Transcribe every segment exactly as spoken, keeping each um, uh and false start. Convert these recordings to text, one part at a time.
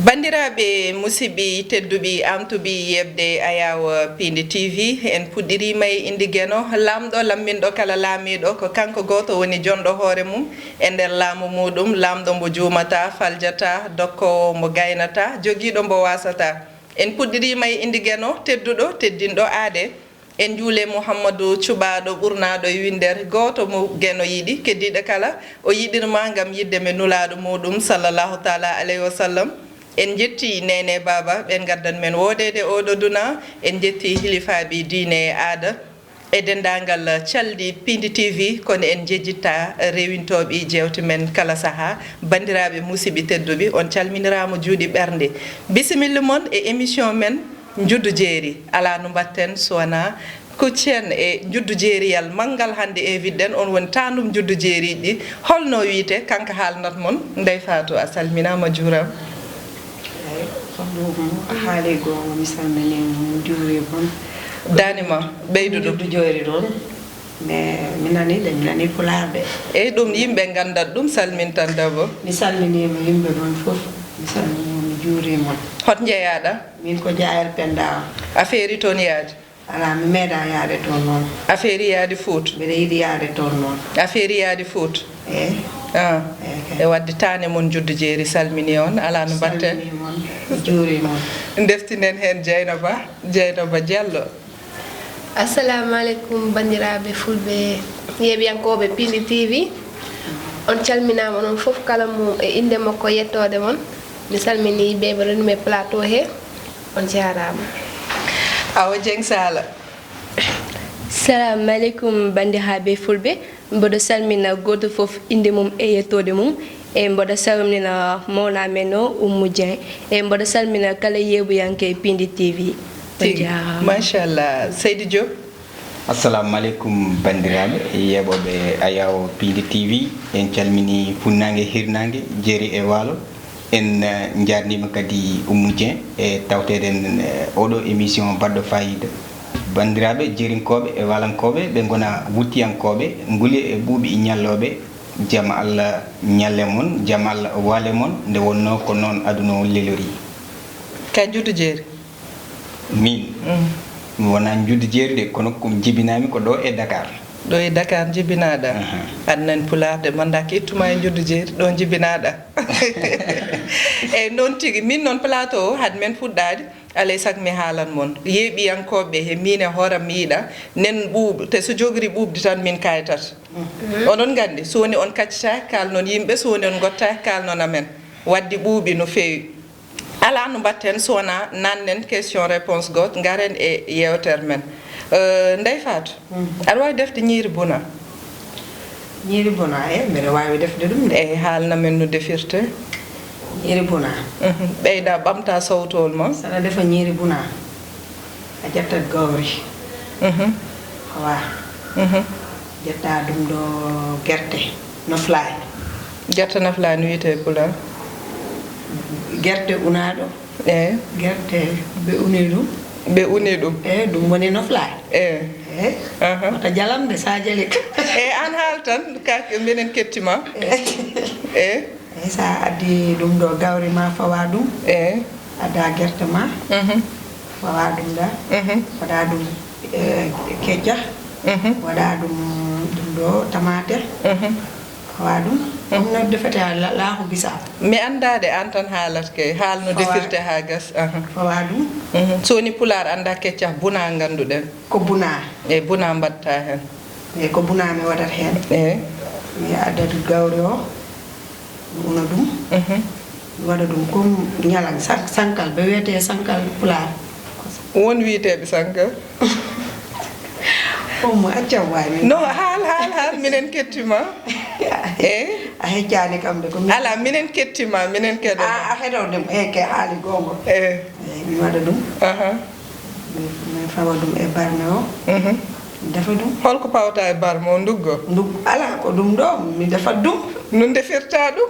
Banndiraaɓe musidɓe tedduɓe, amtuɓe yeɓde Ayaawo Piindi T V, en puɗɗiriima e innde Geno, laamɗo lamminɗo kala laamiiɗo, ko kanko gooto woni jonɗo hoore mum e nder laamu muuɗum, laamɗo mbo juumataa, faljataa, dokkoowo mbo gaynataa, jogiiɗo mbo waasataa. En puɗɗiriima e innde Geno, tedduɗo, teddinɗo aade. En njuule Muhammadu Cuɓaaɗo ɓurnaaɗo e winndere, gooto mo Geno yiɗi, keddiiɗo kala o yiɗirma ngam yiɗde men Nulaaɗo muuɗum, sallallahu taala alayhi wa sallam. En njetti neene baaba, ɓe ngaddan men woodeede ooɗo duna. En njetti hilifaaɓe diine e aada e denndaangal calɗi Piindi T V, kono en njejjittaa rewintooɓe jeewte men kala sahaa. Banndiraaɓe musidɓe tedduɓe, on calminiraama juuɗe ɓernde. Bisimilla mon e émission men Njuddu Jeeri. Alaa no mbaɗten so wonaa kuccen e njuddu jeeriyal manngal hannde invitɗen, on woni taandum njuddu jeeriiɗi. Holno wiyetee, kanko haalnat mon? Ndey Faatu, a salminaama, juuraama. Eey, sokhna Oumou, a haalii goonga, mi salminii mon, mi juurii mon. Daani ma, ɓeydu ɗum. Njuddu jeeri ɗoon, mais mi nanii ɗe, mi nanii pulaar ɗe. Eey, ɗum yimɓe nganndat ɗum, salmintan dabo. Mi salminiima yimɓe mon fof, mi salminii mon, mi juurii mon. Hot njeyaa-ɗaa? Miin ko Jaayel Pennda o. A feeri toon yaade? Alaa, mi meeɗaa yaade toon noon. A feeri yaade Fuuta? Mbeɗa yiɗi yaade toon noon. A feeri yaade Fuuta? Eey. Ah. Eey kay. E waɗde taane mon Njuddu Jeeri salminii on, alaa no mbaɗten. Salminii mon, juurii mon. Ndeftinen heen Jeynaba, Jeynaba Jallo. Assalamu aleykum, banndiraaɓe fulɓe, yeeɓiyankooɓe Piindi T V. On calminaama, onon fof, kala mum e innde makko e yettoode mon. Mi salminii ɓe ɓe rewmi e plateau he. On njaaraama. Awa Jeŋ Saala. Salamu aleykum, banndiraaɓe fulɓe. Mboɗo salmina gooto fof innde mum e yettoode mum. E mboɗo salmina mawna men o, Oumou Dieng. E mboɗo salmina kala yeeɓiyanke Piindi T V. On njaaraama. Machallah. Seydi Diop. Assalamu aleykum, banndiraaɓe yeeɓooɓe Ayaawo Piindi T V. En calminii funnaange, hirnaange, jeeri e waalo. En, eh, njaarniima kadi Oumou Dieng e tawteeɗen, eh, oɗo émission baɗɗo faayiida. Banndiraaɓe jeerinkooɓe e waalankooɓe, ɓe ngona wuttiyankooɓe, nguli e ɓuuɓi ñallooɓe, jam Allah ñalle mon, jam Allah waale mon, nde wonnoo ko noon aduna o lelorii. Ka njuddu jeeri? Miin? Mm. Mi wonaa njuddu jeeri de, kono ko mi jibinaami ko ɗo e Dakar. Ɗo e Dakar njibinaa-ɗaa? Aha. Aɗa nani pulaar de, mi anndaa ko ittuma e njuddu jeeri, ɗo njibinaa-ɗaa. Eey, noon tigi. Miin noon plateau o, hade men fuɗɗaade, alaa e sago mi haalan mon. Yeeɓiyankooɓe he miin e hoore am mi yiɗa nen ɓuuɓ, te so jogori ɓuuɓde tan min kaytat. Mhm. Oɗon nganndi, so woni on kaccitaaki kaalnon yimɓe, so woni on ngottaaki kaalnon amen. Waɗde ɓuuɓi no feewi. Alaa no mbaɗten so wonaa nannen question réponse gooto, ngaren e yeewtere men. Euh, Ndey Faatu, mhm, aɗa waawi defde ñiiri buna? Ñiiri buna, e, mbeɗa waawi defde ɗum de. Eey, haalna men no defirtee. Ñiiri buna. Mhm. Ɓeyda ɓamta sowtowol ma. So aɗa defa ñiiri buna, a ƴettat gawri. Mhm. Awa. Mhm. Ƴetta ɗum ɗo gerte noflaay. Gerte noflaay no wiyetee e pulaar? Gerte unaaɗo. Eey. Gerte ɓe uni ɗum. Ɓe uni ɗum. Eey, ɗum woni noflaay. Eey. Eey. Aha. Wota jalam de, so a jali. Eey, aan haal tan, ka, minen kettima. Eey. Eey. Eey, so a addi ɗum ɗo gawri ma, fawa ɗum. Eey. Adda gerte ma. Mhm. Fawa ɗum ɗa. Mhm. Waɗa ɗum, eh, kecca. Mhm. Waɗa ɗum, ɗum ɗo tamaate. Mhm. Fawa ɗum. Mhm. Ɗum no defete ha la-, laahu bisa. Mi anndaa de, aan tan haalat kay. Haal no defirte ha gas. Aha. Fawa ɗum. Mhm. So woni pulaar anndaa kecca, buna ngannduɗen. Ko buna. Eey, buna mbaɗta heen. Eey, ko buna mi waɗata heen. Eey. Mi addat gawri o, mi una ɗum. Mhm. Mi waɗa ɗum comme ñalan, san-, sankal, ɓe wiyetee sankal pulaar. Won wiyeteeɓe sankal? Omo accam waay min. No, haal, haal, haal, minen kettima. Eey. A heccaani kam de, ko min. Alaa, minen kettima, minen keɗo. A, a heɗo ɗum, eey, ke haali goonga. Eey. Eey, mi waɗa ɗum. Aha. Mi, mi fawa ɗum e barme o. Mhm. Mi defa ɗum. Holko pawta e barme o, nduggo? Ndug-, alaa, ko ɗum ɗo, mi defa ɗum. No ndefirta ɗum?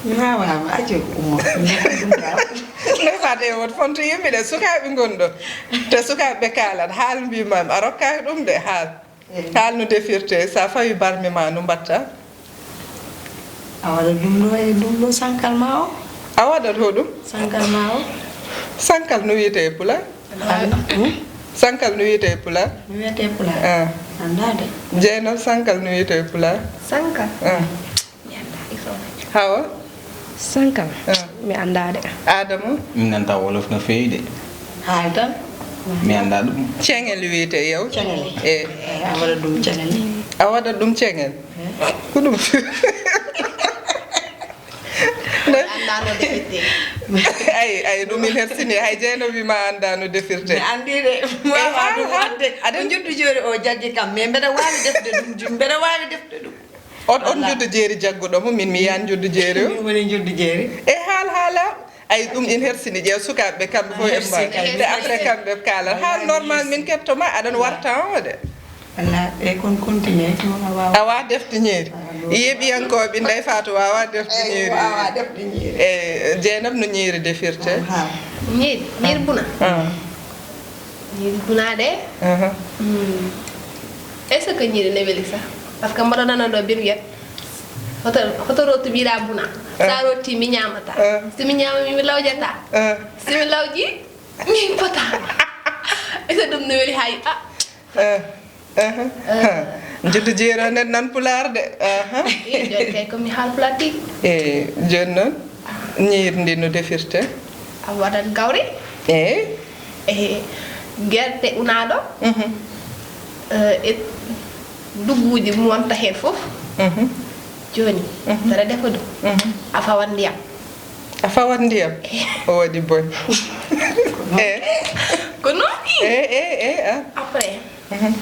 Mi haawaama, accu Oumou. Mi defa ɗum ɗa. Ndey Faatu, e wot fonto yimɓe de, sukaaɓe ngoni ɗo. Te sukaaɓe ɓe kaalat, haal mbimaami, a rokkaaki ɗum de, haal. Haal no defirte, so a fawi barmi ma, no mbatta? A waɗa ɗum ɗo e ɗum ɗo sankal ma o. A waɗat hoɗum? Sankal ma o. Sankal no wiyete e pulaar? Sankal no wiyete e pulaar? No wiyete e pulaar? Ah. Anndaa de. Jeynab, sankal no wiyete e pulaar? Sankal? Ah. Mi anndaa, il faut. Hawa? Sankal? Ah. Mi anndaa de. Adama? Mi nanta wolof no feewi de. Haal tan. Mi anndaa ɗum. Ceŋel wiyete yow? Ceŋel. Eh. Eh, a waɗa ɗum ceŋel. A waɗa ɗum ceŋel? Eh. Ko ɗum? Ay, ay, ɗum min hersini. Hay Jeynaba ma anndaa no defirte. Mi anndi de. Mi waawaa ɗum waɗde. Aɗa njuddu joori o jaggi kam, mais mbeɗa waawi defde ɗum. Mbeɗa waawi defde ɗum. On, on njuddu jeeri jagguɗo mo, min mi yiyaan njuddu jeeri o. Min woni njuddu jeeri. E haal haala. Ay, ɗum in hersini, ƴeew sukaaɓe ɓe, kamɓe fof en mbaɗi. Nde après kamɓe ɓe kaalat. Haal normal, min ketto ma, aɗan warta o de. Walla, e kon continue, a waawa. A waawa defde ñiiri. Yeeɓiyankooɓe, Ndeye Fatou waawa defde ñiiri. Waawa defde ñiiri. E, Jeynab, no ñiiri defirte? Aha. Ñiiri, ñiiri buna. Ah. Ñiiri buna de. Aha. Hmm. Est-ce que ñiiri ne weli sax? Parce que mboɗo nana ɗo mbir wiyat, hoto, hoto rottu mbiɗa buna. Ah. Sa rotti mi ñamata. Ah. Si mi ñama mi, mi lawjata. Ah. Si mi lawji, mi pota. Est-ce que ɗum ne weli hay? Ah. Ah. Aha. Ah. Njuddu jeeri o nen nan pulaar de. Aha. Eh, jooni kay ko mi haal pulaar tigi. Eh, jooni noon, ñiiri ndi no defirte? A waɗat gawri. Eh? E gerte unaaɗo. Mhm. Eh, e ndugguuji mo wonta heen fof. Mhm. Jooni, mhm, mbeɗa defa ɗum. Mhm. A fawat ndiyam. A fawat ndiyam? Eh. O waɗi boy. Eh. Ko noon ɗi. Eh, eh, eh, ah. Après, mhm,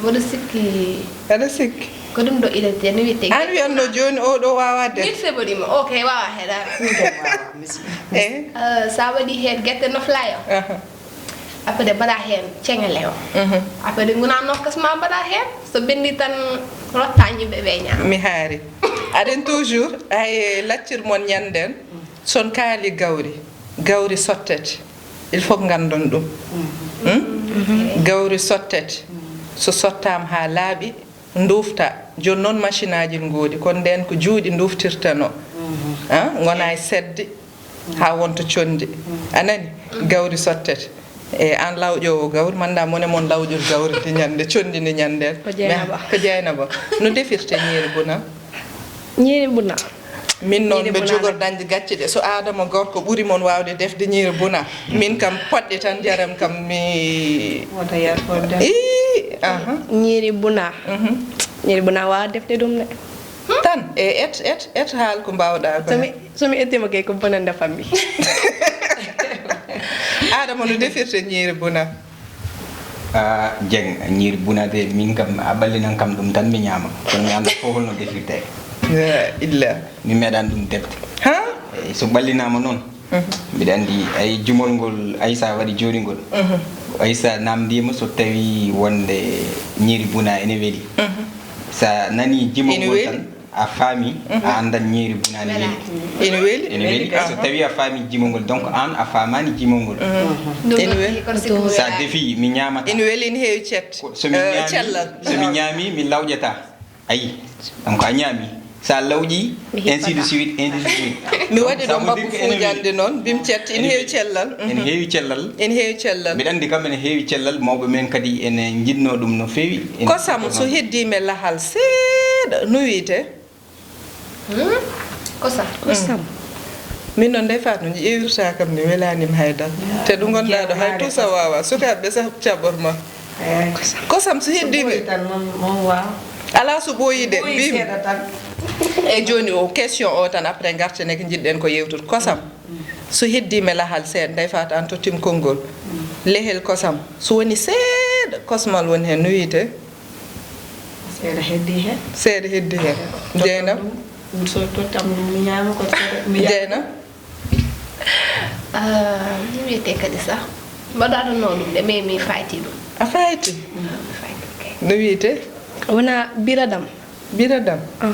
mboɗo sikki. Aɗa sikki? Ko ɗum ɗo ilete, no wiyetee? Aan wiyatno jooni o ɗo waawaa defde. Min feɓorii mo, o kay waawaa heɗaade. Min kay waawaa, mi sikki. Eh? Eh, so a waɗii heen gerte noflaay o. Aha. Après mbaɗa heen ceŋele o. Mhm. Après nguna nokkas ma mbaɗa heen. So ɓenndi tan rotta yimɓe ɓe ñaama. Mi haari. Aɗen toujours, hay laccir mon ñanden, son kaali gawri, gawri sottete. Il faut nganndon ɗum. Mhm. Hmm? Mhm. Gawri sottete. Mhm. So sottaama haa laaɓi, ndufta. Jooni noon machine aji ngoodi, kono ndeen ko juuɗe nduftirta no. Mhm. Ah, ngona e sedde, haa wonta conndi. Mhm. A nani? Mhm. Gawri sottete. E aan lawƴoowo gawri, manda mone mon lawƴor gawri ndi ñande, conndi ndi ñanden. Ko Jeynaba. Mais, ko Jeynaba. No defirte ñiiri buna? Ñiiri buna. Min noon, ñiiri mbe buna jogor dañde gacce de. So Adama gorko ɓuri mon waawde defde ñiiri buna, min kam poɗɗe tan njaram kam mi. Wota yar fodde. Ii, aha. Ñiiri buna. Mhm. Ñiiri buna waawa defde ɗum de. Tan, e et, et, et haal ko mbaawɗaa ko. So mi, so mi ettiima kay ko bonannde fammi. Adama no defirte ñiiri buna? Ah, Dieng, ñiiri buna de, min kam, a ɓallinan kam ɗum tan mi ñaama. Kono mi anndaa fof holno defirte. La illa. Mi meeɗaan ɗum defde. Ha? Eh, so ɓallinaama noon, mhm, mbiɗa anndi ay jumol ngol Aissa waɗi jooni ngol. Mhm. Aissa naamndiima so tawi wonde ñiiri buna ene weli. Mhm. Sa nani jimol ngol tan, a faami, mhm, a anndan ñiiri buna ne weli. Ene weli? Ene weli. Aha. So tawi a faami jimol ngol, donc aan a faamaani jimol ngol. Mhm. Ene weli. Sa defi, mi ñaamata. Ene weli, ene heewi cet-, ko, so mi, eh, ñaami, cellal. So mi ñaami, mi lawƴata. Ayi, donc a ñaami. Sa lawƴi, ainsi de suite, ainsi de suite. Mi waɗi ɗo mbabbu fuujande noon, bim cet, ene heewi cellal. Ene heewi cellal. Ene heewi cellal. Mbiɗa anndi kam ene heewi cellal, mawɓe men kadi ene njiɗno ɗum no feewi. Ene kosam, so heddii me lahal seeɗa, no wiyte? Hmm? Kosam. Kosam. Min noon, Ndeye Fatou, no ƴeewirta kam, mi welaanima haydara. Te ɗo ngonɗaa ɗo, hay tusa waawa. Sukaaɓe sah caɓor ma. Eey. Kosam so heddii ɓe. So ɓooyi tan, mon, mon waawa. Alaa so ɓooyi de, ɓooyi mbimi. Seeɗa tan. E jooni o, question o tan, après ngarten e ko njiɗɗen ko yewtude. Kosam, mm, so heddii me lahal seeɗa, Ndeye Fatou, aan tottim konngol. Mm. Lehel kosam, so woni seeɗa, kosmal woni heen, no wiyte? Seeɗa heddii heen. Seeɗa heddii heen. Jeynaba? Ɗum, ɗum so tottam ɗum, mi ñaama ko seeɗa, mi yara. Jeynaba? Ah, no wiyetee kadi sah? Mbaɗa ɗum no ɗum de, mais mi fayti ɗum. A fayti? Ah, mi fayti, ok. No wiyetee? Wona biradam. Biradam? Ah.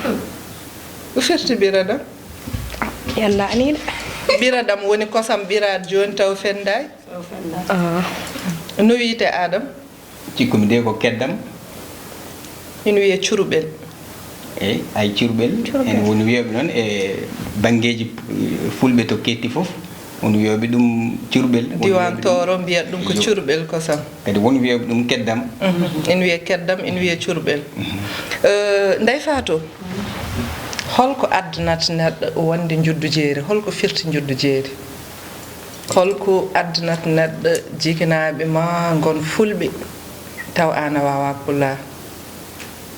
Ko firti biradam? Ah, mi anndaa ni de. Biradam woni kosam ɓiraat jooni taw fenndaay. Taw fenndaay. Ah. No wiyetee Adama? Cikkumi de ko keddam. Ina wiyee curuɓel. Eyi, ay curuɓel. Curuɓel. Ene woni wiyooɓe noon e banngeeji, eh, fulɓe to keetti fof, won wiyooɓe ɗum curuɓel, won wiyooɓe ɗum Tooro mbiyat ɗum ko curuɓel kosam. Kadi won wiyooɓe ɗum keddam. Mhm. Ina wiyee keddam, ina wiyee curuɓel. Mhm. Eh, Ndey Faatu, holko addanata neɗɗo wonde njuddu jeeri? Holko firti njuddu jeeri? Holko addanata neɗɗo jikinaaɓe ma ngon fulɓe taw aan a waawaa pulaar?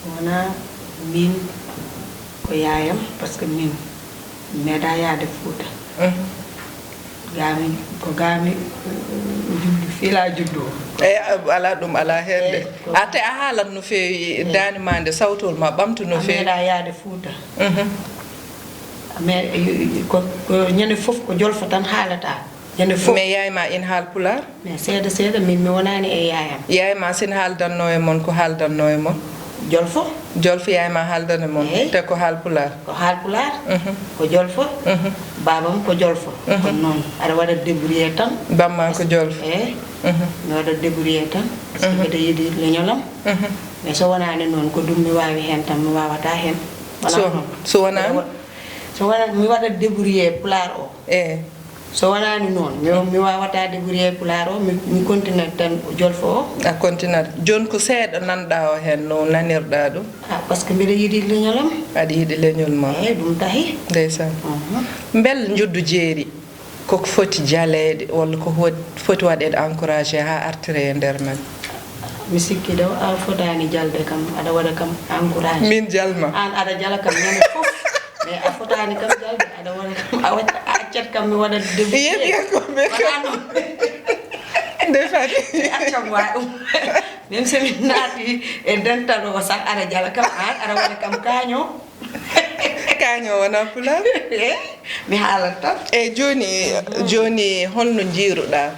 Wonaa miin ko yaayam, par ce que miin mi meeɗaa yahde Fuuta. Mhm. Gaami, ko gaami juddu, fii laa juddu o. Eyi, alaa ɗum, alaa heen de. Eyi, ko a te a haalat no feewi, eyi, daande ma nde, sawtol ma ɓamtu no feewi. A meeɗaa yahde Fuuta. Mhm. Mais, eh, ko, ko ñande fof ko jolfo tan haalata. Ñande fof. Mais yaay ma ina haal pulaar? Mais seeɗa seeɗa, min mi wonaani e yaayam. Yaay ma, so ina haaldanno e mon, ko haaldanno e mon? Jolfo. Jolfo yaay ma haaldana mon? Eey. Te ko haal pulaar? Ko haal pulaar. Mhm. Ko jolfo. Mhm. Baabam ko jolfo. Mhm. Ko noon. Aɗa waɗa débrouillé tan. Bamma ko jolfo. Eey. Mhm. Mi waɗa débrouillé tan. Par ce que mbiɗa yiɗi leñolam. Mhm. Mais so wonaani noon, ko ɗum mi waawi heen tan, mi waawataa heen. Wonaa noon. So wonaa? So wonaa, mi waɗa débrouillé pulaar o. Eey. So wonaani noon, mi, mi waawataa débrouillé pulaar o, mi, mi continat tan jolfo o. A continat. Jooni ko seeɗa nanɗaa o heen, no nanirɗaa ɗum? Ah, par ce que mbiɗa yiɗi leñolam. Aɗa yiɗi leñol ma. Eey, ɗum tahi. Ndeysaan. Mhm. Mbel njuddu jeeri, koko foti jaleede, walla ko hot-, foti waɗeede encouragé haa artira e nder men? Mi sikki ɗo, a fotaani jalde kam, aɗa waɗa kam encouragé. Min jalma? Aan aɗa jala kam ñande fof. Mais a fotaani kam jalde, aɗa waɗa kam, a waɗa, a accat kam mi waɗa début. Yeɓi ko ɓe kam. Wonaa noon. Ndey Faatu. Mi accam wa ɗum. Même so min naati e dental o sax, aɗa jala kam, aan aɗa waɗa kam kaaño. Kaaño wonaa pulaar? Eh, mi haalat tan. Eyi, jooni, jooni holno njiiruɗaa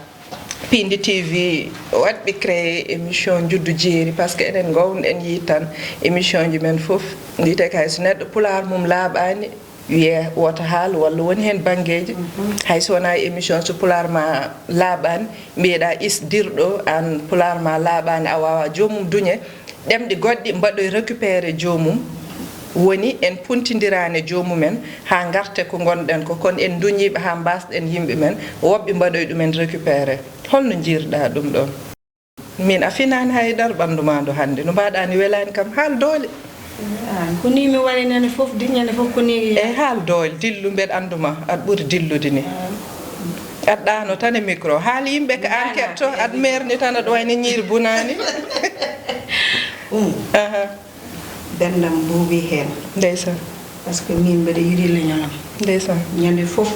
Piindi T V waɗɓe créé émission Njuddu Jeeri, par ce que enen ngoowno en yii tan émission ji men fof, mbiyetee kay so neɗɗo pulaar mum laaɓaani, wiyee woto haal, walla woni heen banngeeji. Mhm. Hay so wonaa émission, so pulaar ma laaɓaani, mbiyeɗaa is dirɗo, aan pulaar ma laaɓaani, a waawaa joomum duñe. Ɗemɗe goɗɗe mbaɗoy récupéré joomum, woni en puntindiraani e joomum en haa ngarte ko ngonɗen ko, kono en duñiiɓe haa mbaasɗen yimɓe men, woɓɓe mbaɗoy ɗum en récupéré. Holno njiirɗaa ɗum ɗoon? Min a finaani hay dara ɓanndu maa ndu hannde, no mbaɗaa ni welaani kam, haal doole. Ah, ko nii mi waɗi ñande fof, di ñande fof ko nii. E haal doole, dillu mbeɗa anndu ma, aɗa ɓuri dillude ni. Ah. Aɗa ɗaano tan e micro. Haal yimɓe ko aan keɗto, aɗa meerni tan aɗa wayni ñiiri bunaani. Umu. Aha. Bendam buubi heen. Ndeysaan. Par ce que min mbeɗa yiɗi leñolam. Ndeysaan. Ñande fof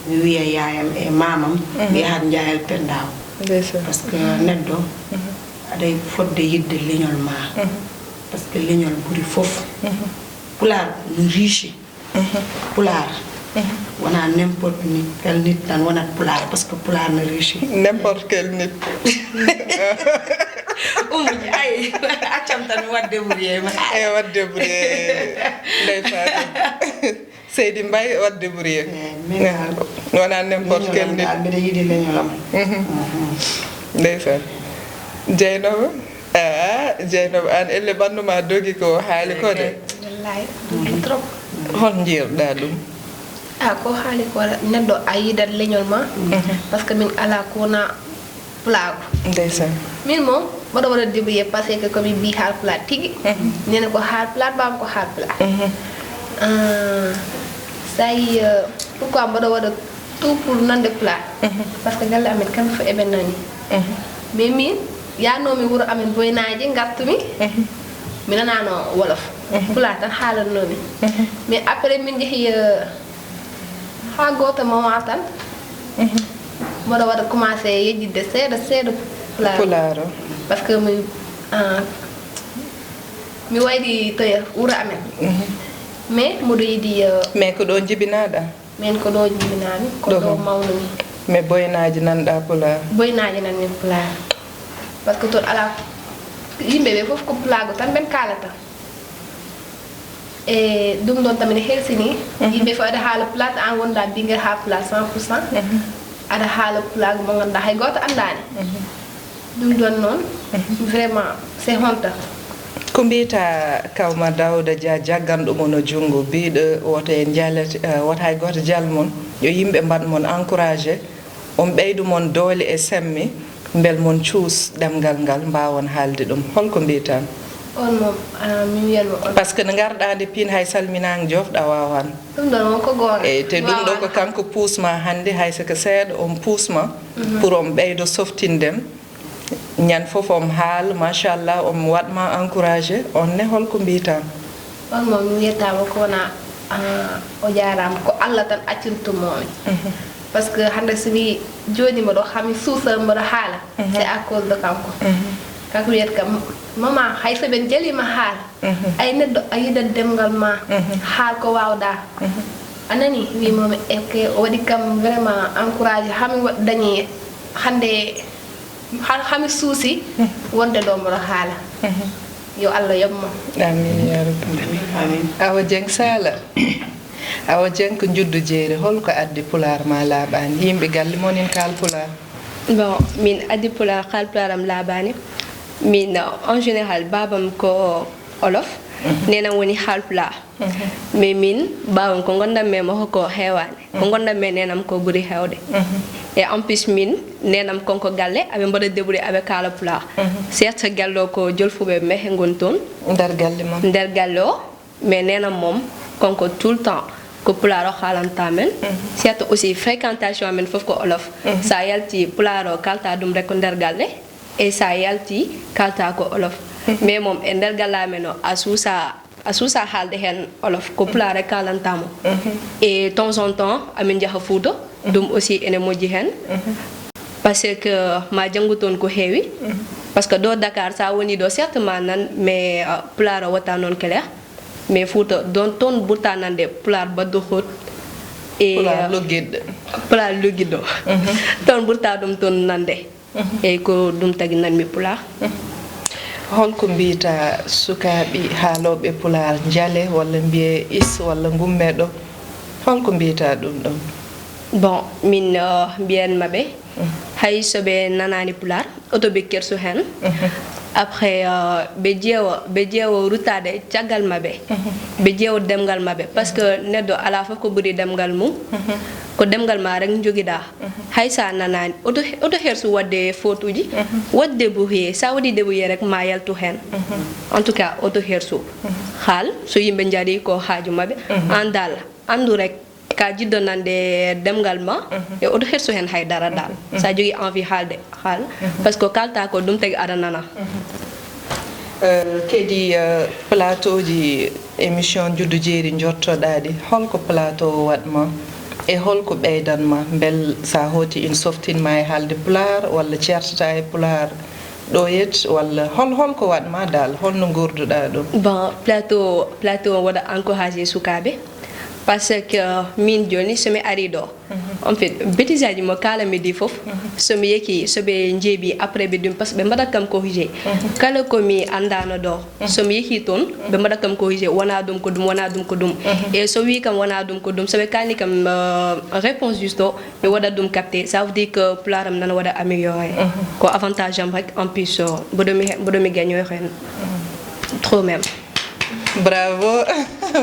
mi wiya yaayam e maamam, mhm, mi yahat njaayal pendaaw. Ndeysaan. Par ce que neɗɗo, mhm, aɗa fotde yiɗde leñol ma. Mhm. Par ce que leñol ɓuri fof. Mhm. Pulaar no riche. Mhm. Pulaar. Mhm. Wonaa n'importe ni-, quel nit tan wonat pulaar, par ce que pulaar no riche. N'importe quel nit. Umu, ay, accam tan mi waɗ débrouillé ma. Eyi, waɗ débrouillé. Ndey Faatu. Seydi Mbaye, waɗ débrouillé. Eyi, min daal. Wonaa n'importe quel nit. Mbiɗa yiɗi leñolam. Mhm. Mhm. Ndeysaan. Jeynaba? Ah, Jeynaba, aan elle ɓanndu ma dogi ko haali ko de. Wallaay, dogi trop. Hol njiirɗaa ɗum? Ah, ko haali ko, neɗɗo a yidat leñol ma. Mhm. Par ce que min alaa ko wonaa pulaagu. Ndeysaan. Min moom, mboɗo waɗa débrouillé par ce que ko mi ɓii haal pulaar tigi. Mhm. Nene ko haal pulaar, baam ko haal pulaar. Mhm. Ah, so tawi, euh, pourquoi mboɗo waɗa tout pour nande pulaar? Mhm. Par ce que galle amen kamɓe fof eɓe nani. Mhm. Mais min, yahnoomi wuro amen Boynaaji, ngartumi, mhm, mi nanaano wolof. Mhm. Pulaar tan haalatnoomi. Mhm. Mais après min njehi, euh, haa gooto moment tan, mhm, mboɗo waɗa commencé yejjitde seeɗa seeɗa pulaar. Pulaar o. Par ce que mi, ah, mi wayri to wuro amen. Mhm. Mais mboɗo yiɗi, euh, mais ko ɗo njibinaaɗaa? Min ko ɗo jibinaami, ko ɗo mawnumi. Mais Boynaaji nanɗaa pulaar? Boynaaji nanmi pulaar. Par ce que toon alaa, yimɓe ɓe fof ko pulaagu tan ɓen kaalata. E ɗum ɗon tan ene helsini. Mhm. Yimɓe fof aɗa haala pulaar, aan wonɗaa ɓinngel haala pulaar cent pour cent. Mhm. Aɗa haala pulaagu mo ngannduɗaa hay gooto anndaani. Mhm. Ɗum ɗon noon, mhm, vraiment, c'est honte. Ko mbiyta Kawma Dawda Dia, jagganɗo mon o junngo, biiɗo woto en njalet, eh, woto hay gooto jal mon, yo yimɓe mbaɗ mon encouragé, on ɓeydu mon doole e sembe, mbel mon cuus ɗemngal ngal, mbaawon haalde ɗum. Holko mbiytan? On moom, ah, mi wiyan mo on. Parce que no ngarɗaa nde piin hay salminaango joofɗa waawan. Ɗum ɗon won ko goonga. Eyyi, te ɗum ɗo ko kanko puusma hannde, hay so ko seeɗa on puusma, mhm, pour on ɓeydo softindem. Ñande fof on haal, machallah, on waɗma encouragé, on ne holko mbiytan? On moom mi wiyataama ko wona, ah, o jaaraama, ko Allah tan accintumo mi. Mhm. Parce que hannde so mi jooɗiima ɗo, hami suusa mboɗo haala, mhm, c'est à cause de kanko. Mhm. Kanko wiyata kam, maman, hay so ɓen jaliima haal, mhm, ay neɗɗo a yiɗat demngal ma, mhm, haal ko waawɗa. Mhm. A nani? Wi moom, e ke o waɗi kam vraiment encouragé, hami wa-, dañi hannde, ha-, hami suusi, mhm, wonde ɗo mboɗo haala. Mhm. Yo Allah yoɓ mo. Amin ya rabbi. Amin. Awa Dieng Sala. Awa Dieng ko Njuddu Jeeri, holko addi pulaar ma laaɓaani? Yimɓe galle mon ina kaal pulaar. Bon, min addi pulaar, kaal pulaar am laaɓaani. Min, euh, en général, baabam ko olof, mhm, nenam woni haalpulaar. Mhm. Mais min, baawam ko ngondanmi e makko ko heewaani. Ko, mhm, ngondanmi e nenam ko ɓuri heewde. Mhm. Et en plus min, nenam kanko galle, aɓe mbaɗa débrouillé, aɓe kaala pulaar. Mhm. Certes, galle o ko jolfuɓe mehe ngoni toon. Nder galle ma? Nder galle o, mais nenam moom, kanko tout le temps, ko pulaar o haalanta men. Mhm. Certes aussi, fréquentation amen fof ko olof. Mhm. Sa yalti pulaar o, kalta ɗum rek ko nder galle. E sa yalti, kalta ko olof. Mhm. Mais moom, e nder galle amen o, a suusa, a suusa haalde heen olof, ko pulaar rek kaalanta mo. Mhm. Et temps en temps, amin njaha Fuuta, mhm, ɗum aussi ene moƴƴi heen. Mhm. Parce que ma janngu toon ko heewi. Mhm. Parce que ɗo Dakar, sa woni ɗo, certes ma nan, mais, euh, pulaar o watta noon clair. Mais Fuuta, ɗon, toon ɓurta nande pulaar baɗɗo hoot. E, pulaar, euh, luggiɗɗo. Pulaar luggiɗɗo. Mhm. Toon ɓurta ɗum toon nande. Mhm. Eyyi, ko ɗum tagi nanmi pulaar. Mhm. Holko mbiyta sukaaɓe haalooɓe pulaar, njale walla mbiye is walla ngumme ɗo? Holko mbiyta ɗum ɗon? Bon, min, euh, mbiyan maɓe, mhm, hay so ɓe nanaani pulaar, oto ɓe kersu heen. Mhm. Après, euh, ɓe ƴeewa, ɓe ƴeewa ruttaade caggal maɓɓe. Mhm. Ɓe ƴeewa ɗemngal maɓɓe. Parce que neɗɗo alaa fof ko ɓuri ɗemngal mum. Mhm. Ko ɗemngal ma rek njogiɗa. Mhm. Hay sa nanaani, oto, oto hersu waɗde faute uji, mhm, waɗ débrouillé. Sa waɗi débrouillé rek ma yaltu heen. Mhm. En tout cas, oto hersu. Mhm. Haal, so yimɓe njarii ko haaju maɓɓe, mhm, aan daal, anndu rek, ka jiɗɗo nande ɗemngal ma, mhm, e oto hersu heen hay dara daal. Mhm. Sa jogii envie haalde, haal. Mhm. Parce que kalta ko ɗum tagi aɗa nana. Mhm. Euh, kadi, euh, plateau ji émission Njuddu Jeeri njottoɗaa ɗi, holko plateau o waɗ ma? E holko ɓeydan ma? Mbel sa hooti ina softin ma e haalde pulaar, walla ceertata e pulaar ɗo yet, walla hol, holko waɗ ma dal? Holno ngorduɗaa ɗum? Bon, plateau, plateau o waɗa encouragé sukaaɓe. Parce que min jooni, so mi ari ɗo, mhm, en fait, bêtise aji mo kaalanmi ɗi fof, mhm, so mi yeki, so ɓe njeeɓi, après ɓe ɗum, parce que ɓe mbaɗat kam corrigé. Mhm. Kala ko mi anndaano ɗo, mhm, so mi yeki toon, mhm, ɓe mbaɗat kam corrigé, wona ɗum ko ɗum, wona ɗum ko ɗum. Mhm. E so wi kam wona ɗum ko ɗum, so ɓe kaalni kam, euh, réponse juste o, mi waɗat ɗum capté. Ça veut dire que pulaar am nana waɗa amélioré. Mhm. Ko avantage am rek, en plus, euh, mboɗo mi he-, mboɗo mi gagné heen. Mhm. Trop même. Bravo.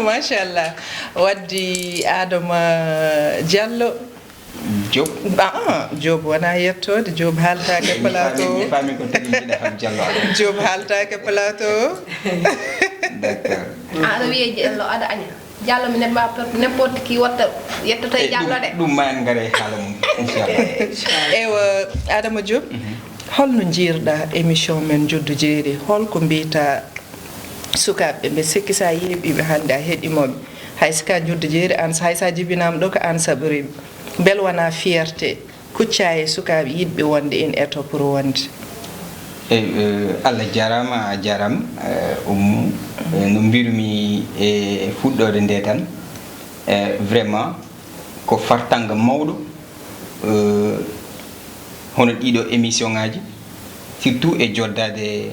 Machallah. Waddi Adama Diallo. Diop. Ah, ah, Diop wona yettoode. Diop haaltaake plateau. Mi faami ko tagi mbiɗa kam Diallo. Diop haaltaake plateau. D'accord. Ah, aɗa wiyee Diallo, aɗa aña. Diallo mi neɗɗo ma per-, n'importe qui watta yettoto e Diallo de. Ɗum ma en ngare haala mum, inchallah. Eywa, Adama Diop, mhm, holno njiirɗa émission men Njuddu Jeeri? Holko mbiyta sukaaɓe? Mbeɗa sikki sa yeeɓiiɓe hannde a heɗiima ɓe. Hay so ka Njuddu Jeeri, aan, hay sa jibinaama ɗo ko aan saɓoriiɓe. Mbel wona fierté? Kuccaa e sukaaɓe yiɗɓe wonde ina eto pour wonde. Eyi, eh, Allah jaaraama, a jaaraama, eh, Oumou. Eh, no mbirmi e fuɗɗoode nde tan, eh, vraiment ko fartaŋŋe mawɗo, eh, hono ɗiɗo émission ŋaaji, surtout e joddaade,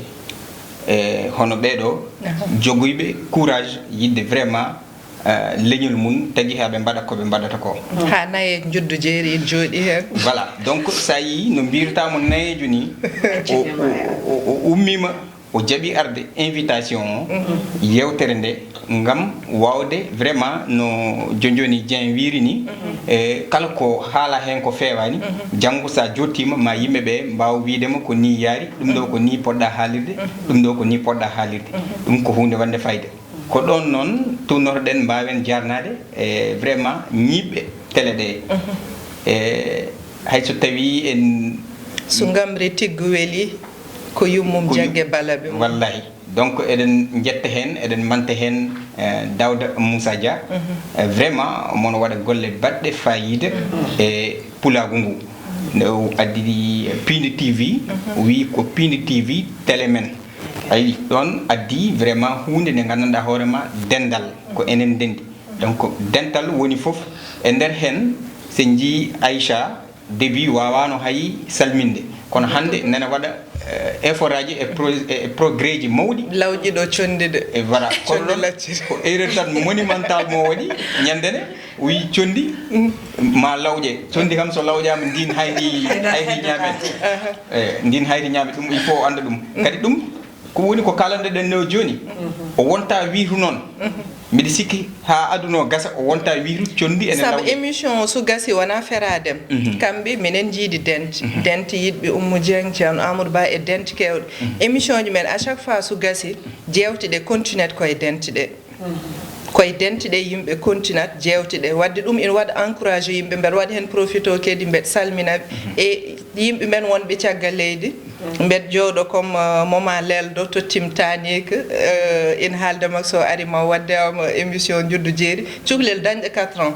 eh, hono ɓeeɗo, aha, jogoyɓe courage yiɗde vraiment eh, leñol mum, tagi haa ɓe mbaɗa ko ɓe mbaɗata ko. Haa naye Njuddu Jeeri ina jooɗii heen. Voilà, donc so a yii no mbiyrutaa mo nayeejo nii, o, o, o, o ummiima, O jaɓi arde invitation o, yewtere nde, ngam waawde vraiment no Jonjoni Dieng wiiri ni, e kala ko haala heen ko feewaani, janngo so a jottiima ma yimɓe ɓe mbaaw wiide ma ko ni yaari, ɗum ɗo ko ni poɗɗa haalirde, ɗum ɗo ko ni poɗɗa haalirde. Ɗum ko huunde wonde fayida. Ko ɗoon noon tunorɗen mbaawen jarnaade e vraiment ñiiɓɓe tele ɗe. E hay so tawii en So ngamri tiggu weli, ko yummum ko yu- jagge bala ɓe woni. Wallahi. Donc eɗen njetta heen, eɗen manta heen, eh, Daouda Moussa Dia. Eh, vraiment mono waɗa golle baɗɗe fayida e pulaagu ngu. Nde o addi Piindi T V, o wii ko Piindi T V télé men. Ayi, ɗoon addi vraiment huunde nde nganndanɗaa hoore ma dental ko enen ndenndi. Donc dental woni fof e nder heen, so njii Aïcha, début waawaano hay salminde, kono hannde nana waɗa, eh, effort aji e pro-, e progrès ji mawɗi. Lawƴi ɗo conndi de. E voilà, kono Conndi ɗoon lacciri. Ko erreur tan monumental mo waɗi ñande ne, o wii conndi ma lawƴe. Conndi kam so lawƴaama ndin hayri, hayri ñaamen. Eh, ndin hayri ñaamen, ɗum il faut o annda ɗum. Kadi ɗum ko woni ko kaalanɗen ɗen ɗo jooni. O wonta wiiru noon. Mbiɗa sikki haa aduna o gasa o wonta wiiru conndi ene Sabu lawƴa. Émission o so gasi wona feradem. Kamɓe minen njiidi dent. Dent yiɗɓe Oumou Dieng, Ceerno Amadou Ba e dent kewɗe. Émission ji men à chaque fois so gasi, jeewte ɗe continuet koye dent ɗe. Koye dent ɗe yimɓe continuat jeewte ɗe. Wadde ɗum ina waɗa encouragé yimɓe, mbeɗa waɗa heen profito kadi mbeɗa salmina ɓe. E yimɓe men wonɓe caggal leydi, mbeɗa jooɗo comme, euh, moment leldo tottim tanik, euh, ina haalda mak so ari ma wadde am émission Njuddu Jeeri, cukalel dañɗo quatre ans.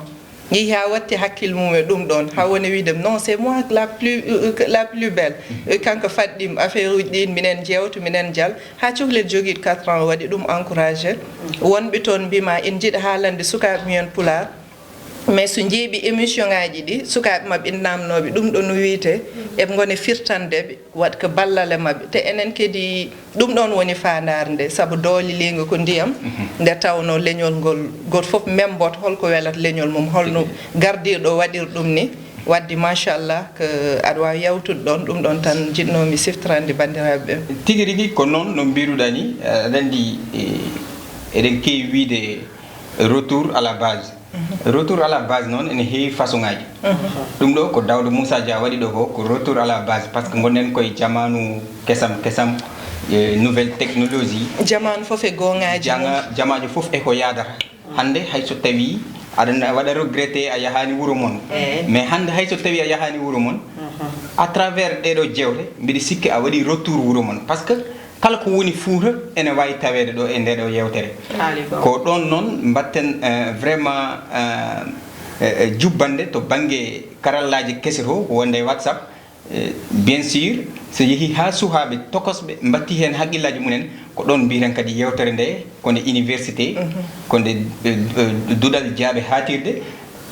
Yehi haa watti hakkille mum e ɗum ɗoon, haa woni wiide non, c'est moi la plus, euh, la plus belle. Euh, kanko fadɗim affaire uji ɗin, minen jeewta, minen jal. Haa cukalel jogiiɗo quatre ans o waɗi ɗum encouragé. Wonɓe toon mbima ina njiɗa haalande sukaaɓe mumen pulaar, mais so njeeɓi émission ngaji ɗi, sukaaɓe maɓɓe ina namnooɓe ɗum ɗo no wiyetee, eɓe ngona firtande ɓe, waɗ ko ballal e maɓɓe. Te enen kadi ɗum ɗoon woni faandaare nde, sabu doole liinga ko ndiyam, nde tawnoo leñol ngol, gooto fof memboto holko welata leñol mum, holno gardiiɗo waɗir ɗum ni. Wadde machallah ko aɗa waawi yawtude ɗoon, ɗum ɗoon tan njiɗnoomi siftorande banndiraaɓe ɓe. Tigi rigi ko noon no mbiruɗaa ni, aɗa anndi, eh, eɗen keewi wiyde retour à la base. Retour à la base noon ene heewi façon ŋaaji. Ɗum ɗo ko Daouda Moussa Dia waɗi ɗo ko, ko retour à la base, par ce que ngonɗen koye jamaanu kesam kesam, eh, nouvelle technologie. Jamaanu fof e goongaaji mum. Janga-, jamaajo fof e ko yaadata. Hannde hay so tawii aɗa na-, waɗa regretté a yahaani wuro mon. Eey. Mais hannde hay so tawii a yahaani wuro mon, à travers ɗee ɗoo jeewte, mbiɗa sikki a waɗi retour wuro mon. Par ce que kala ko woni Fuuta ene waawi taweede ɗo e ndee ɗoo yeewtere. Haali ko. Ko ɗoon noon mbaɗten, eh, vraiment, eh, eh, jubbannde to bannge karallaaji kese to wonde e WhatsApp. Eh, bien sûr, so yehii haa suhaaɓe tokosɓe mbattii heen haqqillaaji mumen, ko ɗoon mbiyeten kadi yeewtere nde ko nde université, ko nde, eh, eh, duɗal jaaɓe haatirde.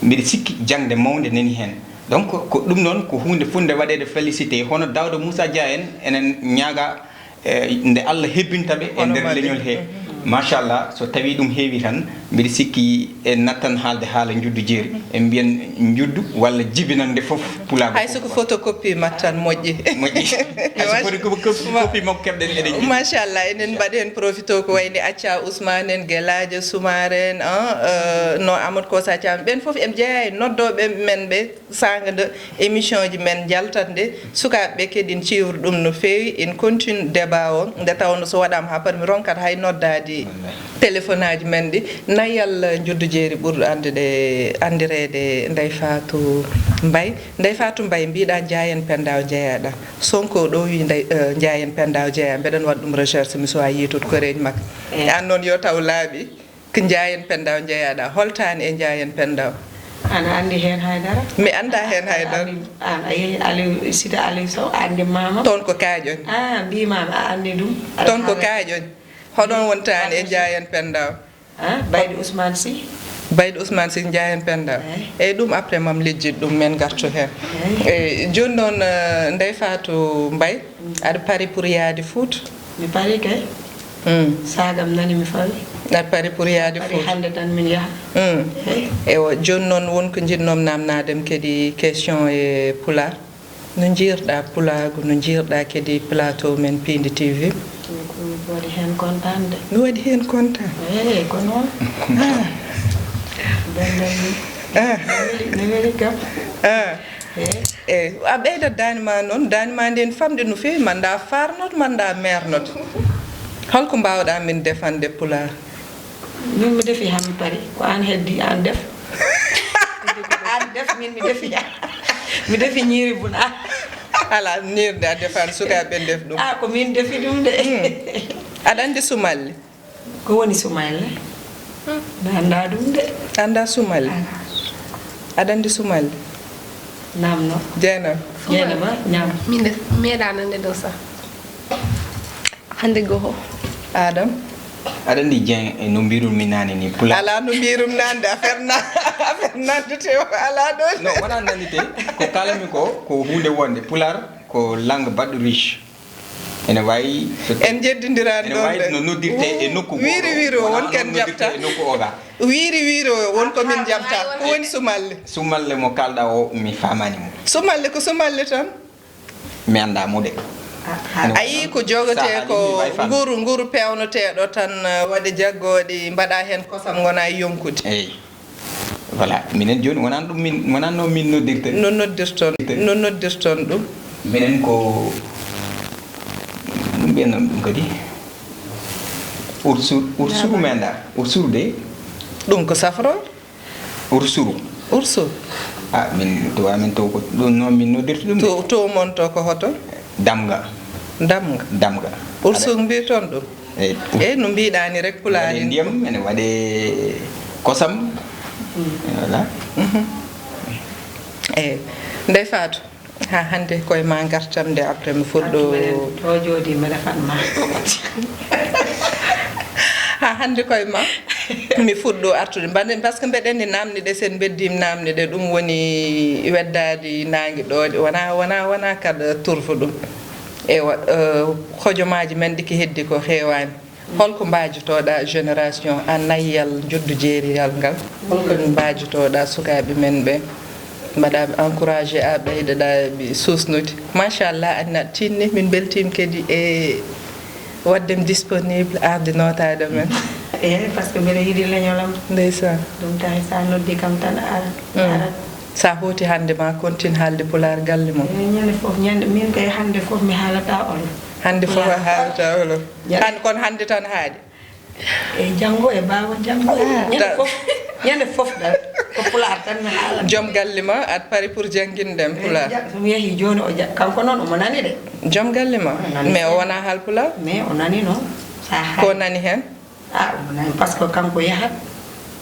Mbiɗa sikki jaŋde mawnde nani heen. Donc ko ɗum noon ko huunde fotnde waɗeede félicité. Hono Daouda Moussa Dia en, enen ñaaga, eh, nde Allah hebbinta ɓe e nder leñol he. Machallah, so tawii ɗum heewi tan, mbiɗa sikki en nattan haalde haala Njuddu Jeeri. En mbiyan njuddu walla jibinannde fof pulaagu. Hay so ko photocopie mat tan moƴƴi. Moƴƴi. Hay so photocopie makko keɓɗen eɗen njiɗi. Machallah, enen mbaɗi heen profito ko wayni Acca Ousmane en, Gelaajo Soumaré en, ah, euh, no Amadou Kosa Thiam. Ɓeen fof en jeyaa e noddooɓe men ɓe. Saanga nde émission ji men njaltat nde, sukaaɓe ɓe kadi ina ciwra ɗum no feewi, ina continue débat o, nde tawnoo so waɗaama haa pari mi ronkat hay noddaade téléphone aji men ɗi. Nayal Njuddu Jeeri ɓurɗo anndude, anndireede Ndeye Fatou Mbaye. Ndeye Fatou Mbaye, mbiɗa Njaayen Penda o jeyaɗa. Sonko ɗo wi Ndeye, eh, Njaayen Penda o jeya, mbeɗen waɗa ɗum recherche, mi suwa yiitude koreeji makko. Eey. Aan noon yo taw laaɓi. Ko Njaayen Penda o njeyaɗa. Hol taani e Njaayen Penda o? Ana anndi heen hay dara? Mi anndaa heen hay dara. Aliou, aan a yehi Aliou, Sita Aliou Sow, a anndi maama? Toon ko Kaaƴon. Ah, mbiimaami a anndi ɗum. Toon ko Kaaƴon. Hoɗon won taani e Njaayen Penda o? Ah, Baydi Ousmane Sy. Baydi Ousmane Sy, Njaayen Penda o. Eey. Eey, ɗum après mam lijjit ɗum, men ngartu heen. Eey. Eey, jooni noon, eh, Ndeye Fatou Mbaye, aɗa pari pour yahde Fouta? Mi pari kay. Mm. Saagam nani mi fawi. Aɗa pari pour yahde Fouta? Pari hannde tan min yaha. Mm. Eey. Ewa, jooni noon won ko njiɗnoomi naamnaade ma kadi question e pulaar. No njiirɗa pulaagu, no njiirɗa kadi plateau men Piindi T V? Ko Mi waɗi heen kontaan de. Mi waɗi heen kontaan. Eey, ko noon. Ah. Belɗam ni. Ah. No weli, no weli kam. Ah. Eey. Eey, a ɓeydat daande ma noon, daande ma nden famɗi no feewi, manda faarnoto, manda meernoto. Holko mbaawɗa min defande Pulaar? Min mi defi haa mi pari, ko aan heddi, aan def. Aan def, min mi defi. Mi defi ñiiri buna. Ala, ñiiri de a defaani, sukaaɓe ndef ɗum. Ah, ko min defi ɗum de. Hmm. Aɗa anndi sumalle? Ko woni sumalle? Mi anndaa ɗum de. Anndaa sumalle? Aɗa anndi sumalle? Naam no. Jeynaba. Jeynaba, ñaam. Min de, mi meeɗaa nande ɗo sax. Hannde goho. Adam. Aɗa anndi Dieng, e no mbirum mi naane ni, Pulaar. Alaa no mbirum nande, affaire na-, affaire nande te o alaa ɗo. Non, wonaa nande te, ko kaalami ko, ko huunde wonde. Pulaar ko langue baɗɗo riche. Ene waawi so en jeddindirani ene ɗon waawi de. No noddirte e nokku wiiri goɗɗo, wiiri o wonaa won ken no noddirte jaɓta. E nokku oga. Wiiri wiiri o won ko min jaɓta. Ko woni sumalle? Sumalle mo kaalɗa o, mi faamaani mo. Sumalle ko sumalle tan. Mi anndaa mo de. A yii ko jogotee ko nguru, nguru peewnoteeɗo tan, eh, waɗe jaggooɗi, mbaɗa heen kosam, ngona e yonkude. Eey. Voilà, minen jooni wonaan ɗum min, wonaan no min noddirta. No noddirton, no noddirton ɗum? Minen ko, ɗum ɓe nam ɗum kadi? Ursuru, ursuru mi anndaa. Ursuru de? Ɗum ko safro? Ursuru. Ursu. Ah, min, to amin to ko ɗum noon min noddirta ɗum de. To, to mon to ko hoto? Damga. Damga. Damga. Ursu mbiyaton ɗum? Eey. Eey, no mbiɗa ni rek, Pulaar en. Ndiyam, ene waɗe kosam. Voilà. Mhm. Eey. Ndey Faatu, haa hannde koye ma ngartam nde, après mi fuɗɗo. To jooɗi mbeɗa fat ma. Haa hannde koye ma. Mi fuɗɗo artude. Mbaɗen, parce que mbeɗen ni naamne ɗe, sen mbeddiima naamne ɗe, ɗum woni weddaade naange ɗo, wona, wona, wona kadi turfo ɗum. Ewa, eh, hojomaaji men ɗi ki heddi ko heewaani. Holko mbaajotoɗaa génération a nayyal njuddu jeeriyal ngal? Holko mbaajotoɗaa sukaaɓe men ɓe? Mbaɗa ɓe encouragé, a ɓeydoɗa ɓe suusnude. Machallah, an aɗa tinni, min mbeltiima kadi e waɗde mi disponible, arde nootaade men. Eey, parce que mbeɗa yiɗi leñol am. Ndeysaan. Ɗum tawi sa noddi kam tan, a ara, mi Mm. arat. Sa hooti hannde ma continue haalde Pulaar galle mum. Eey, ñande fof, ñande, min kay hannde fof mi haalata olof. Hannde fof a Pulaar. Haalata olof. Ñande. Hannde, kono hannde tan haaɗi. E janngo e baawa janngo. Ah. Ñande fof, ñande fof dal, ko Pulaar tan mi haalata. Joom galle ma, aɗa pari pour jannginde en Pulaar? Eey, ja-, so mi yehii jooni, o ja-, kanko noon omo nani de. Joom galle ma? O nani. Mais o wonaa haal Pulaar? Mais o nani noon. Sa haali. Ko nani heen? Ah, omo nani, parce que kanko yahat,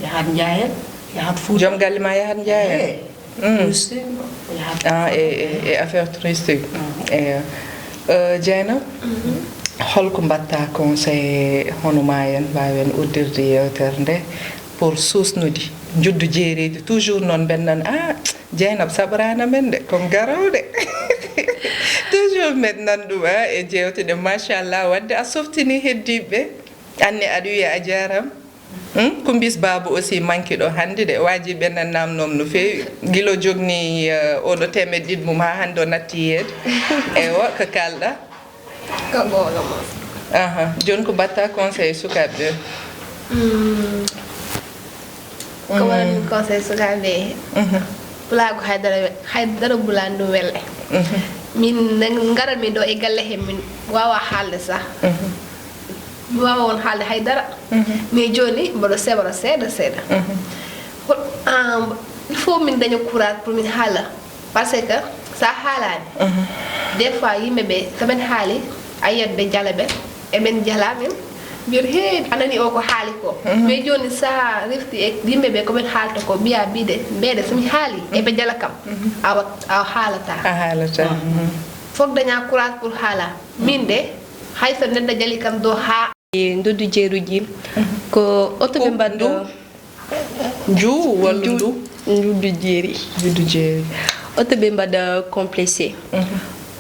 yahat Njaayel, yahat Fuuta. Joom galle ma yahat Njaayel? Eey. Mm. Aussi, yahat Ah, e, e, e affaire touristique. Mm. Eey. Euh, Dieynaba, Mhm. holko mbaɗta conseil hono ma en mbaawen uddirde yeewtere nde pour suusnude njuddu jeereeji? Toujours noon mbeɗa nana, ah, Dieynaba saɓraani amen de, comme garoowo de. Toujours mbeɗa nana ɗum, ah, e jeewte ɗe, machallah, waɗde a softinii heddiiɓe ɓe. Anne, aɗa wiya a jaaraama. Hmm? Kumbis Baaba aussi manki ɗo hannde de, waaji ɓe nan naamnoom no feewi. Gila jogni, eh, oɗo teemeɗɗe ɗiɗi mum haa hannde o natti yeede. Eywa, ko kaalɗa? Ko goonga mum. Aha, jooni ko mbaɗta conseil sukaaɓe ɓe? Hmm. Ko Mm. waɗanmi conseil sukaaɓe ɓe? Mhm. Pulaagu haydara, haydara bulaani ɗum welle. Mhm. Min nang-, ngaranmi ɗo e galle he, min waawa haalde sah. Mhm. Mi waawa won haalde haydara. Mhm. Mais jooni mboɗo sebra seeɗa seeɗa. Mhm. Ko, ah, il faut min daña courage pour min haala. Parce que sa haalaani, Mhm. des fois yimɓe ɓe, so ɓen haali, a yiyat ɓe jala ɓe, e ɓen jala min, mbiyat, "Hee, a nani o ko haali ko." Mhm. Mais jooni sa refti e yimɓe ɓe, ko ɓen haalta ko, mbiya, "Ɓiɗe, mbeɗe, so mi haali, e ɓe jala kam." Mhm. A wat-, a haalata. A haalata. Mhm. Mhm. Fof daña courage pour haala. Min de, hay so neɗɗo jali kam do haa E nduddu jeeruji, Mhm. ko oto ɓe Ko mbaɗa ndu? Nju walla nju-, ndu? Njuddu jeeri. Njuddu jeeri. Oto ɓe mbaɗa complexé. Mhm.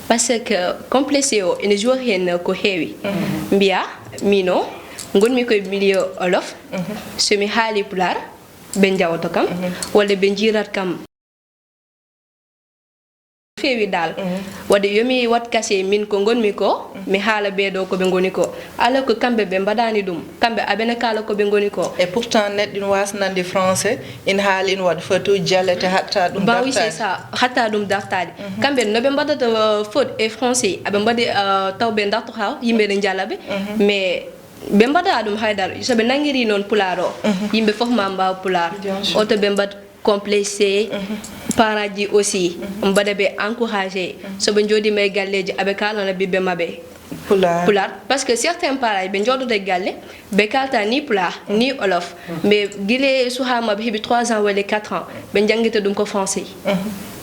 Parce que complexé o ene joue heen ko heewi. Mhm. Mbiya, mino, ngonmi koye milieu olof, Mhm. so mi haali pulaar, ɓe njawoto kam, Mhm. walla ɓe njiirat kam. Feewi dal. Waɗi yo mi waɗ kase min ko ngonmi ko, mi haala ɓee ɗoo ko ɓe ngoni ko. Alors que kamɓe ɓe mbaɗaani ɗum, kamɓe aɓene kaala ko ɓe ngoni ko. Et pourtant neɗɗo ina waasa nande français, ina haala, ina waɗa faute, jalete, hatta ɗum. Bah oui, c'est dartaade. Ça, hatta ɗum dartaade. Kamɓe no ɓe mbaɗata, euh, faute e français, aɓe mbaɗi, euh, taw ɓe dartoto, yimɓe ne njala ɓe. Mais ɓe mbaɗa ɗum haydara. So ɓe nanngiri noon pulaar o, yimɓe fof ma mbaaw pulaar. Bien sûr. Oto ɓe mbaɗ complexé, parent ji aussi, mbaɗa ɓe encouragé. So ɓe njooɗiima e galleeji, aɓe kaalana ɓiɓɓe maɓɓe pulaar. Pulaar. Parce que certains parents, ɓe njooɗoto e galle, ɓe kaalta ni pulaar, ni olof. Mais gila suhaa maɓɓe heɓi trois ans walla quatre ans, ɓe njanngita ɗum ko français.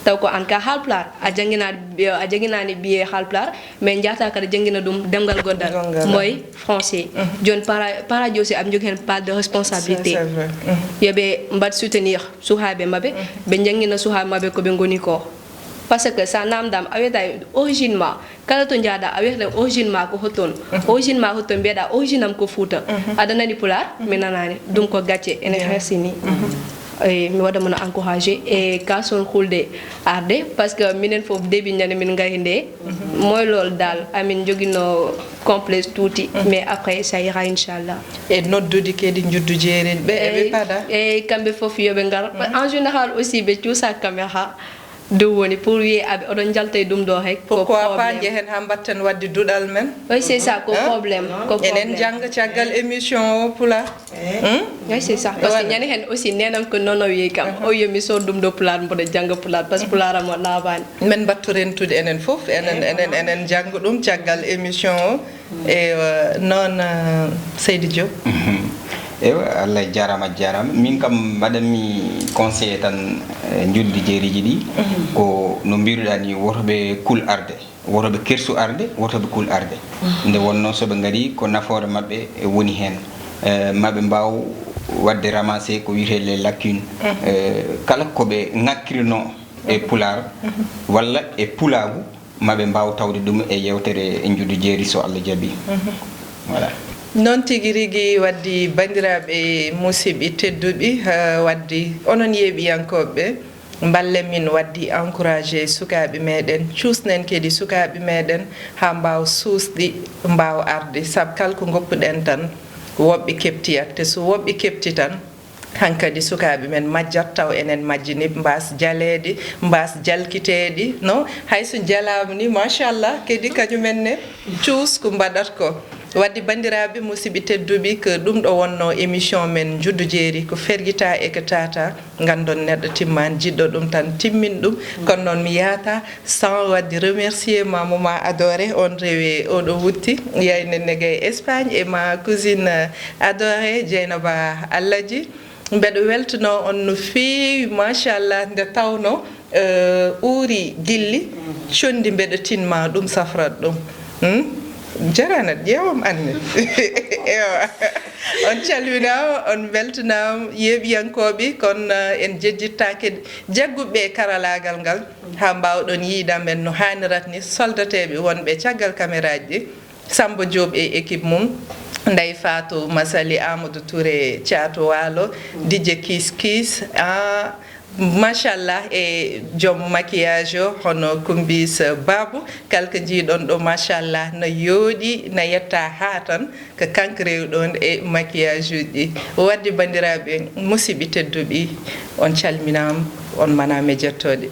Taw ko aan ka haalpulaar, a jannginaani, a jannginaani ɓiye haalpulaar, mais njaata kadi janngina ɗum ɗemngal goɗɗal. Goɗɗal. Moy français. Jooni para-, parent ji aussi aɓe njogii heen part de responsabilité. C'est, c'est vrai. Yo ɓe mbaɗ soutenir suhaaɓe maɓɓe, ɓe njanngina suhaaɓe maɓɓe ko ɓe ngoni ko. Parce que so a naamndaama, a wiyata origine ma, kala to njahɗa, a wiyata origine ma ko hotoon. Origine ma hotoon, mbiyeɗa origine am ko Fuuta. Aɗa nani pulaar? Mi nanaani. Ɗum ko gacce, ene hersini. Eyi, mi waɗa mon encouragé e ka son hulde arde, parce que minen fof début ñande min ngari nde, moy lool dal, amin joginoo complexe tuuti, mais après ça ira, inchallah. E noddude kadi njuddu jeeriiɗo ɓe, eɓe paɗa. Eyi, kamɓe fof yo ɓe ngar. En général aussi, ɓe cuusa caméra, ɗum woni pour wiye aɓe, oɗon njalta e ɗum ɗo hay, ko problème. Pourquoi pas njehen haa mbatten waɗde duɗal men? Oui, c'est ça, ko problème, ko problème. Enen jannga caggal émission o pulaar. Hmm? Oui, c'est ça. Parce que ñande heen aussi, neenam ko noon o wiyi kam. O wiyi mi sood ɗum ɗo pulaar, mboɗo jannga pulaar, parce que pulaar am o laaɓaani. Men mbattu rentude enen fof, enen, enen, enen jannga ɗum caggal émission o. Eywa, noon, eh, Seydi Diop. Eywa, Allah jaaraama, jaaraama. Min kam mbaɗanmi conseillé tan, eh, njuddi jeeriiji ɗi. Ko no mbiruɗaa ni, woto ɓe kul arde. Woto ɓe kersu arde, woto ɓe kul arde. Nde wonnoo so ɓe ngarii, ko nafoore maɓɓe woni heen. Eh, ma ɓe mbaaw waɗde ramassé ko wiyetee les lacunes. Eh, kala ko ɓe ŋakkirinoo e pulaar walla e pulaagu, ma ɓe mbaaw tawde ɗum e yeewtere e njuddu jeeri so Allah jaɓii. Voilà. Noon tigi rigi, waddi banndiraaɓe musidɓe tedduɓe, eh, waddi onon yeeɓiyankooɓe, mballen min waddi encouragé sukaaɓe meɗen, cuusnen kadi sukaaɓe meɗen haa mbaaw suusɗi, mbaaw arde. Sabu kala ko ngoppuɗen tan, woɓɓe keɓtiyat. Te so woɓɓe keɓti tan, hankadi sukaaɓe men majjat, taw enen majjini, mbaas jaleede, mbaas jalkiteede, no? Hay so jalaama ni, machallah, kadi kañumen ne cuus ko mbaɗat ko. Wadde banndiraaɓe, musidɓe tedduɓe, ko ɗum ɗo wonno émission men Njuddu Jeeri, ko fergita e ko tata. Nganndon neɗɗo timmaani, jiɗɗo ɗum tan timmin ɗum. Kono noon mi yaata sans wadde remercier ma Mama Adoré, on rewe oɗo wutti, yaay Nenne Gaye Espagne, e ma cousine Adoré, Dieynaba Allaji. Mbeɗo weltanoo on no feewi, machallah, nde tawno, eh, uuri gilli, conndi mbeɗo tinma ɗum safrat ɗum. Hmm? Jarana, ƴeewam anne. Ewa. On calminaama, on mbeltanaama, yeeɓiyankooɓe, kono, eh, en jejjittaake jagguɓe e karalaagal ngal, haa mbaawɗon yiide amen no haanirat ni, soldateeɓe wonɓe caggal kameraaji ɗi, Samba Diop e équipe mum, Ndeye Fatou Massaly, Amadou Touré, Thiatou Walo, D J Kiss Kiss, ah, machallah, e joom maquillage o, hono Kumbis Babou, kala ko njiiɗon ɗo, machallah, no yooɗi, no yetta haa tan, ko kanko rewɗon e maquillage uji ɗi. Wadde banndiraaɓe, musidɓe tedduɓe, on calminaama, on manaama e jettooɗe.